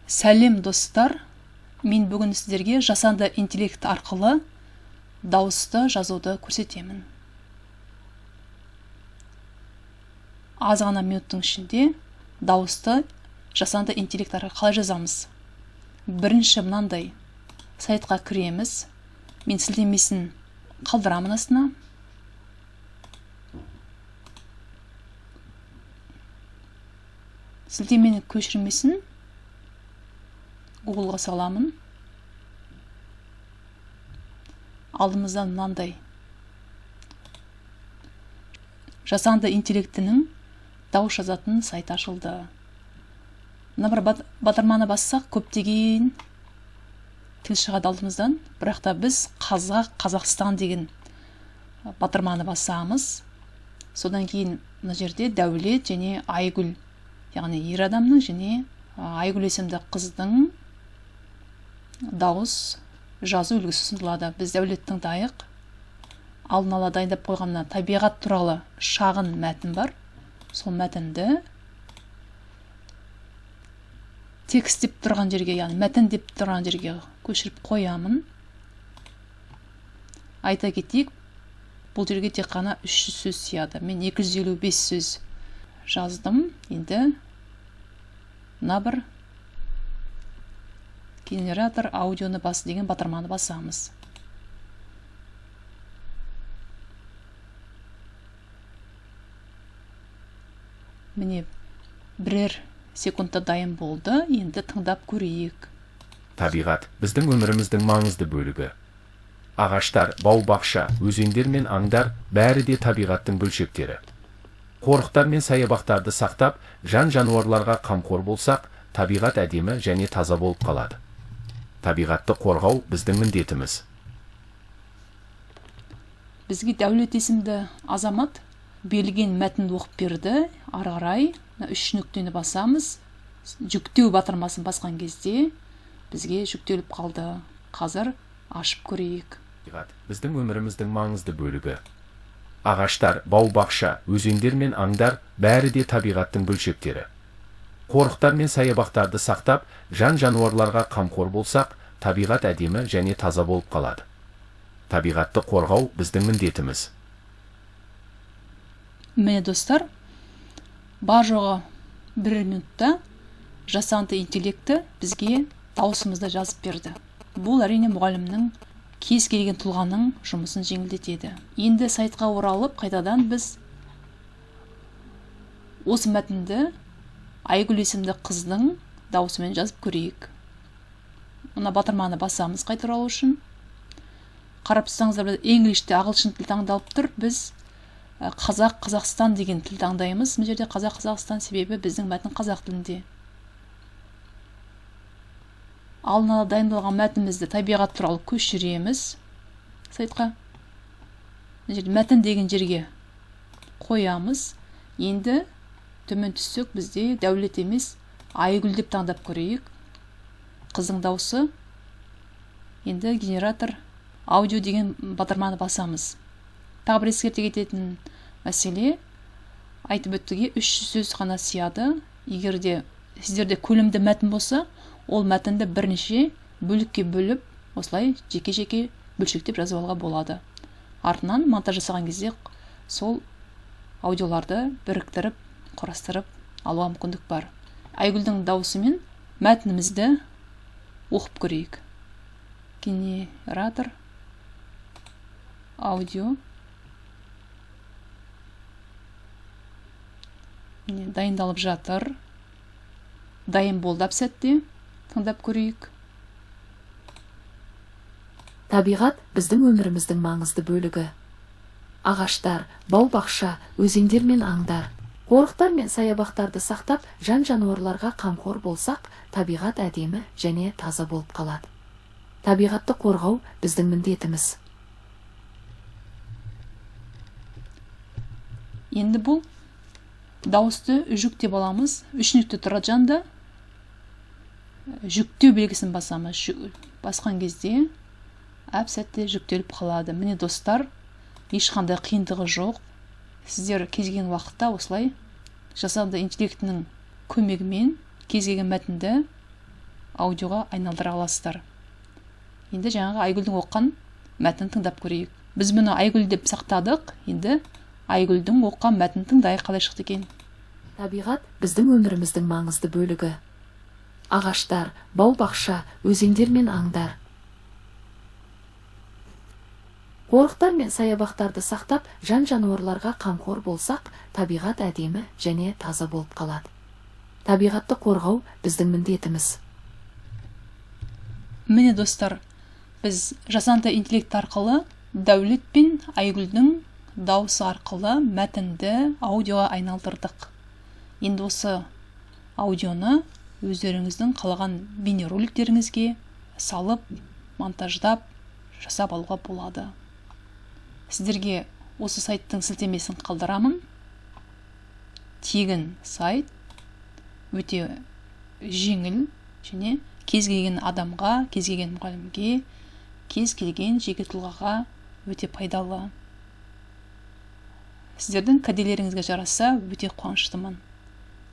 Сәлем, достар! Мен бүгін сіздерге жасанды интеллект арқылы дауысты жазуды көрсетемін. Аз ғана минуттың ішінде дауысты жасанды интеллект арқылы қалай жазамыз? Бірінші мынандай сайтқа кіреміз. Мен сілтемесін қалдырамын астына. Сілтемені көшірмесін Google'ға саламын. Алдымыздан мынандай жасанды интеллектінің дауыс жазатын сайт ашылды. Мына бір батырманы бассақ, көптеген тіл шығады алдымыздан. Бірақ та біз қазақ, Қазақстан деген батырманы басамыз. Содан кейін мына жерде Дәулет және Айгүл, яғни ер адамның және Айгүл есімді қыздың дауыс жазу үлгісі ұсынылады. Біз Дәулетті тыңдайық. Алдын ала дайындап қойған мына табиғат туралы шағын мәтін бар. Сол мәтінді текст деп тұрған жерге, яғни мәтін деп тұрған жерге көшіріп қоямын. Айта кетейік, бұл жерге тек қана 300 сөз сияды. Мен 255 сөз жаздым. Енді мына бір генератор аудионы бас деген батырманы басамыз. Міне, бірер секундта дайын болды. Енді тыңдап көрейік. Табиғат біздің өміріміздің маңызды бөлігі. Ағаштар, бау-бақша, өзендер мен аңдар бәрі де табиғаттың бөлшектері. Қорықтар мен саябақтарды сақтап, жан-жануарларға қамқор болсақ, табиғат әдемі және таза болып қалады. Табиғатты қорғау біздің міндетіміз. Бізге Дәулет есімді азамат берілген мәтінді оқып берді. Ары қарай үш нүктені басамыз. Жүктеу батырмасын басқан кезде бізге жүктеліп қалды. Қазір ашып көрейік. Табиғат біздің өміріміздің маңызды бөлігі. Ағаштар, бау-бақша, өзендер мен аңдар бәрі де табиғаттың бөлшектері. Қорықтар мен саябақтарды сақтап, жан-жануарларға қамқор болсақ, табиғат әдемі және таза болып қалады. Табиғатты қорғау біздің міндетіміз. Міне, достар, бар жоғы бір минутта жасанды интеллекті бізге дауысымызды жазып берді. Бұл әрине мұғалімнің, кез келген тұлғаның жұмысын жеңілдетеді. Енді сайтқа оралып, қайтадан біз осы мәтінді Айгүл есімді қыздың дауысымен жазып көрейік. Мына батырманы басамыз қайта оралу үшін. Қарап тұрсаңыздар, біз инглиште ағылшын тілі таңдалып тұр. Біз қазақ, Қазақстан деген тіл таңдаймыз. Мына жерде қазақ, Қазақстан, себебі біздің мәтін қазақ тілінде. Алдын ала дайындалған мәтінімізді табиғат туралы көшіреміз сайтқа. Мына жерде мәтін деген жерге қоямыз. Енді төмен түссек, бізде Дәулет емес, Айгүл деп таңдап көрейік. Қыздың дауысы. Енді генератор аудио деген батырманы басамыз. Тағы бір ескерте кететін мәселе, айтып өттіге 300 сөз ғана сияды. Егер де сіздерде көлемді мәтін болса, ол мәтінді бірнеше бөлікке бөліп, осылай жеке-жеке бөлшектеп жазып алуға болады. Артынан монтаж жасаған кезде сол аудиоларды біріктіріп, құрастырып алуға мүмкіндік бар. Айгүлдің дауысымен мәтінімізді оқып көрейік. Генератор аудио. Міне, дайындалып жатыр. Дайын болды әп сәтте. Тыңдап көрейік. Табиғат біздің өміріміздің маңызды бөлігі. Ағаштар, бау-бақша, өзендер мен аңдар. Қорықтар мен саябақтарды сақтап, жан-жануарларға қамқор болсақ, табиғат әдемі және таза болып қалады. Табиғатты қорғау біздің міндетіміз. Енді бұл дауысты жүктеп аламыз. Үш нүкте тұрады жанында. Жүктеу белгісін басамыз. Басқан кезде әп сәтте жүктеліп қалады. Міне, достар, ешқандай қиындығы жоқ. Сіздер кез келген уақытта осылай жасанды интеллектінің көмегімен кез келген мәтінді аудиоға айналдыра аласыздар. Енді жаңағы Айгүлдің оқыған мәтінін тыңдап көрейік. Біз мұны Айгүл деп сақтадық. Енді Айгүлдің оқыған мәтінін тыңдайық, қалай шықты екен. Табиғат біздің өміріміздің маңызды бөлігі. Ағаштар, бау-бақша, өзендер мен аңдар. Қорықтар мен саябақтарды сақтап, жан-жануарларға қамқор болсақ, табиғат әдемі және таза болып қалады. Табиғатты қорғау біздің міндетіміз. Міне, достар, біз жасанды интеллект арқылы Дәулет пен Айгүлдің дауысы арқылы мәтінді аудиоға айналдырдық. Енді осы аудионы өздеріңіздің қалаған бейнероликтеріңізге салып, монтаждап, жасап алуға болады. Сіздерге осы сайттың сілтемесін қалдырамын. Тегін сайт, өте жеңіл және кез келген адамға, кез келген мұғалімге, кез келген жеке тұлғаға өте пайдалы. Сіздердің кәделеріңізге жараса, өте қуаныштымын.